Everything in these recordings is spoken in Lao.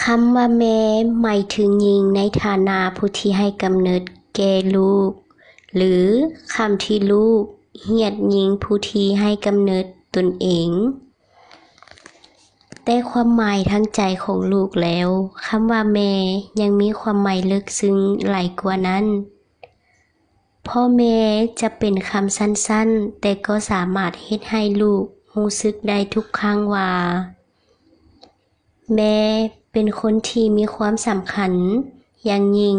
ຄຳວ່າແມ່ ໝາຍເຖິງຍິງໃນຖານະຜູ້ທີ່ໃຫ້ກຳເນີດແກ່ລູກ ຫຼື ຄຳທີ່ລູກຮຽກຍິງຜູ້ທີ່ໃຫ້ກຳເນີດຕົນເອງ. ແຕ່ຄວາມໝາຍທາງໃຈຂອງລູກແລ້ວ, ຄຳວ່າແມ່ຍັງມີຄວາມໝາຍເລິກເຊິ່ງຫຼາຍກວ່ານັ້ນ. ພໍ່ແມ່ຈະເປັນຄຳສັ້ນໆ, ແຕ່ກໍສາມາດເຮັດໃຫ້ລູກຮູ້ສຶກໄດ້ທຸກຄັ້ງວ່າ ແມ່ເປັນຄົນທີ່ມີຄວາມສຳຄັນຢ່າງຍິ່ງ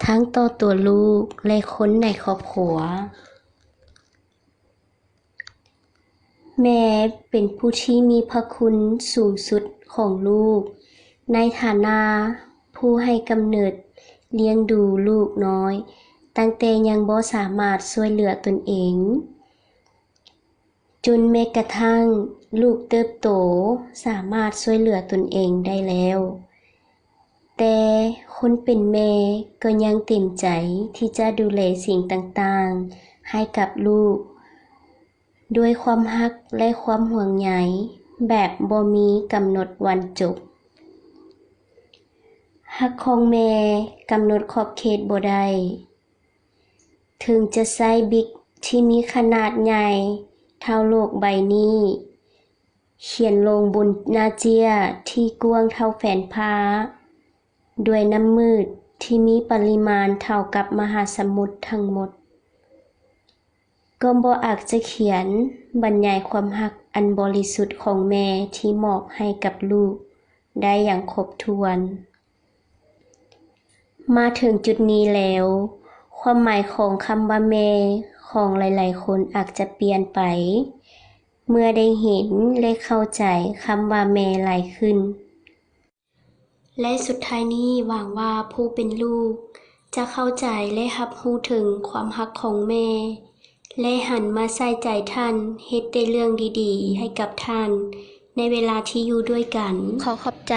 ທັງຕໍ່ຕົວລູກ ແລະ ຄົນໃນຄອບຄົວ. ແມ່ເປັນຜູ້ທີ່ມີພະຄຸນສູງສຸດຂອງລູກ ໃນຖານະຜູ້ໃຫ້ກຳເນີດລ້ຽງດູລູກນ້ອຍ ຕັ້ງແຕ່ຍັງບໍ່ສາມາດຊ່ວຍເຫຼືອຕົນເອງ ຈົນແມ້ກະທັ້ງລູກເຕີບໂຕສາມາດຊ່ວຍເຫຼືອຕົນເອງໄດ້ແລ້ວ, ແຕ່ຄົນເປັນແມ່ກໍຍັງເຕັມໃຈທີ່ຈະດູແລສິ່ງຕ່າງໆໃຫ້ກັບລູກ ດ້ວຍຄວາມຮັກ ແລະ ຄວາມຫ່ວງໃຍແບບບໍ່ມີກຳນົດວັນຈົບ. ຮັກຂອງແມ່ກຳນົດຂອບເຂດບໍ່ໄດ້. ເຖິງຈະໃຊ້ບິກທີ່ມີຂະໜາດໃຫຍ່ເທົ່າໂລກໃບນີ້ ຂຽນລົງບົນໜ້າເຈ້ຍທີ່ກວ້າງເທົ່າແຜ່ນຟ້າ ດ້ວຍນ້ຳມືດທີ່ມີປະລິມານເທົ່າກັບມະຫາສະໝຸດທັງໝົດ ກໍບໍ່ອາດຈະຂຽນບັນຍາຍຄວາມຮັກອັນບໍລິສຸດຂອງແມ່ທີ່ມອບໃຫ້ກັບລູກໄດ້ຢ່າງຄົບຖ້ວນ. ມາເຖິງຈຸດນີ້ແລ້ວ, ຄວາມໝາຍຂອງຄຳວ່າແມ່ຂອງຫຼາຍໆຄົນອາດຈະປ່ຽນໄປ ເມື່ອໄດ້ເຫັນ ແລະ ເຂົ້າໃຈຄຳວ່າແມ່ຫຼາຍຂຶ້ນ. ແລະ ສຸດທ້າຍນີ້ຫວັງວ່າຜູ້ເປັນລູກຈະເຂົ້າໃຈ ແລະ ຮັບຮູ້ເຖິງຄວາມຮັກຂອງແມ່ ແລະ ຫັນມາໃສ່ໃຈທ່ານເຮັດແຕ່ເລື່ອງດີໆໃຫ້ກັບທ່ານ ໃນເວລາທີ່ຢູ່ດ້ວຍກັນ. ຂໍຂອບໃຈ.